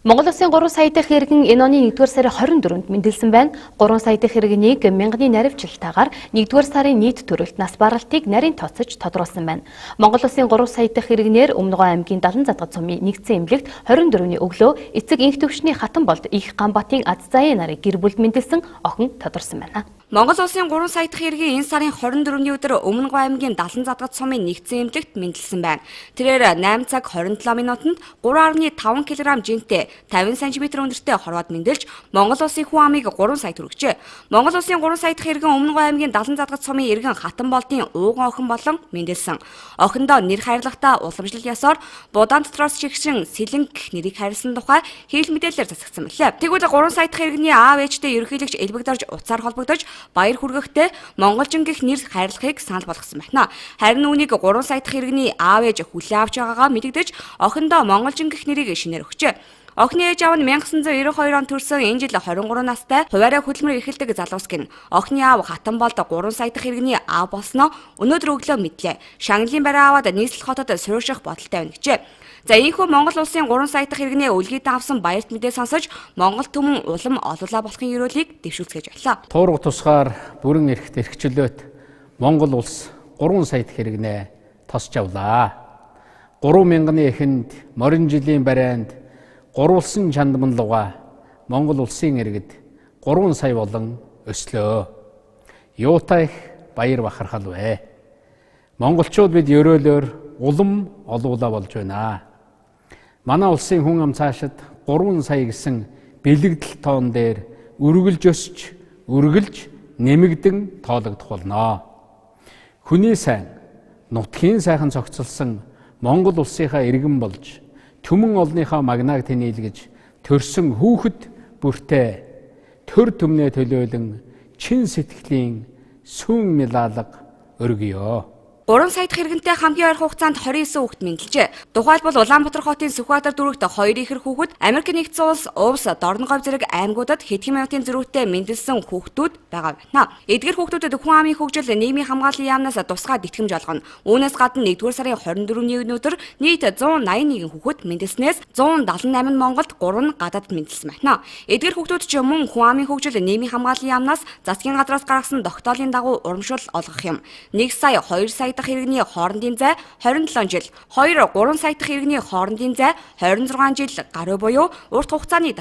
Монгол Улсын 3 сая дахь иргэн энэ оны 1-р сарын 24-нд мэндэлсэн байна. 3 сая дахь иргэнийг мянганы наривчлалтаагаар 1-р сарын нийт төрөлт нас баралтыг нарийн тооцож тодруулсан байна. Монгол Улсын 3 сая дахь иргэнээр Өмнөгов аймгийн Далан-Задгад сумын нэгдсэн эмнэлэгт 24-ний өглөө эцэг энх төвшний Хатанболд их Ганбатын Аз заяа нарыг гэр бүлд мэндэлсэн охин тодорсон байна. Монгол Улсын 3 сая дахь иргэн энэ сарын 24-ний өдөр Өмнөгов аймгийн Далан-Задгад сумын нэгдсэн эмнэлэгт мэндэлсэн байна. Тэрээр 8 цаг 27 минутанд 3.5 кг жинтэй 50 см өндөртэй хорвоод мэндэлж Монгол Улсын хүн амыг 3 сая хүргэжээ. Монгол Улсын 3 сая дахь иргэн Өмнөгов аймгийн Далан-Задгад сумын иргэн Хатанболдын ууган охин болон мэндэлсэн. Охиндоо нэр хайрлахдаа уламжлал ёсоор Будаан дотроос шигшин Сэлэнг гэх нэрийг хайрласан тухай хэвлэл мэдээлэлээр засагдсан билээ. Тэгвэл 3 сая дахь иргэний аав ээжтэй ерөнхийлөгч Элбэгдорж утсаар холбогдож баяр хүргэхдээ монголжин гэх нэр хайрлахыг санал болгосон байна. Харин үүнийг 3 сая дахь иргэний аав ээж хүлээн авч байгаагаа мэдэгдэж охиндоо монголжин гэх нэрийг шинээр өгчээ. Охины ээж аав нь 1992 он төрсөн энэ жил 23 настай хуваараа хөдөлмөр эрхэлдэг залуус гин. Охины аав Хатанболд 3 сая дахь иргэний аав болсноо өнөөдөр өглөө мэдлээ. Шагналын барай аваад нийслэл хотод суурьших бодолтой байна гэжээ. За ийхүү Монгол Улсын 3 сая дахь иргэнээ өлгийдэн авсан баярт мэдээ сонсож Монгол түмэн улам олуулаа болохын ерөөлийг дэвшүүлцгээж байлаа. Туурга тусгаар бүрэн эрхт эрхчлөөт Монгол улс 3 сая дахь иргэнээ тосч авлаа. 3 мянганы эхэнд морин жилийн барайнд гурвалсан чандманлуга Монгол улсын иргэд 3 сая болон өслөө. Юутай их баяр бахархал вэ? Монголчууд бид ерөөлөөр улам олуулаа болж байна. Манай улсын хүн ам цаашид 3 сая гэсэн бэлэгдэл тоон дээр үргэлж өсч, үргэлж нэмэгдэн тоологдох болно. Хүний сайн, нутгийн сайхан цогцолсон Монгол улсынхаа иргэн болж, түмэн олныхоо магнааг тэнийлгэж төрсөн хүүхэд бүртээ төр түмнээ төлөөлөн чин сэтгэлийн сүүн милалга өргөё. 3 сая дахь иргэнтэй хамгийн ойрхон хугацаанд 29 хүүхэд мэндэлжээ. Тухайлбал Улаанбаатар хотын Сүхбаатар дүүрэгт 2 ихэр хүүхэд, Америк нэгдсэн улс, Увс, Дорноговь зэрэг аймагуудад хэдхэн минутын зөрүүтэй мэндэлсэн хүүхдүүд байгаа байна. Эдгээр хүүхдүүдэд хүн амын хөгжил нийгмийн хамгааллын яамнаас тусгай тэтгэмж олгоно. Үүнээс гадна 1-р сарын 24-ний өнөөдөр нийт 181 хүүхэд мэндэлснээс 178 нь Монголд, 3 нь гадаадд мэндэлсэн байна. Эдгээр хүүхдүүд ч мөн хүн амын хөгжил нийгмийн хамгааллын яамнаас засгийн газраас гаргасан тогтоолын дагуу урамшуул олгох юм. 1 сая 2 сая дахь иргэний хоорондын зай 27 жил, 2 3 сая дахь иргэний хоорондын зай 26 жил гаруй буюу урт хугацааны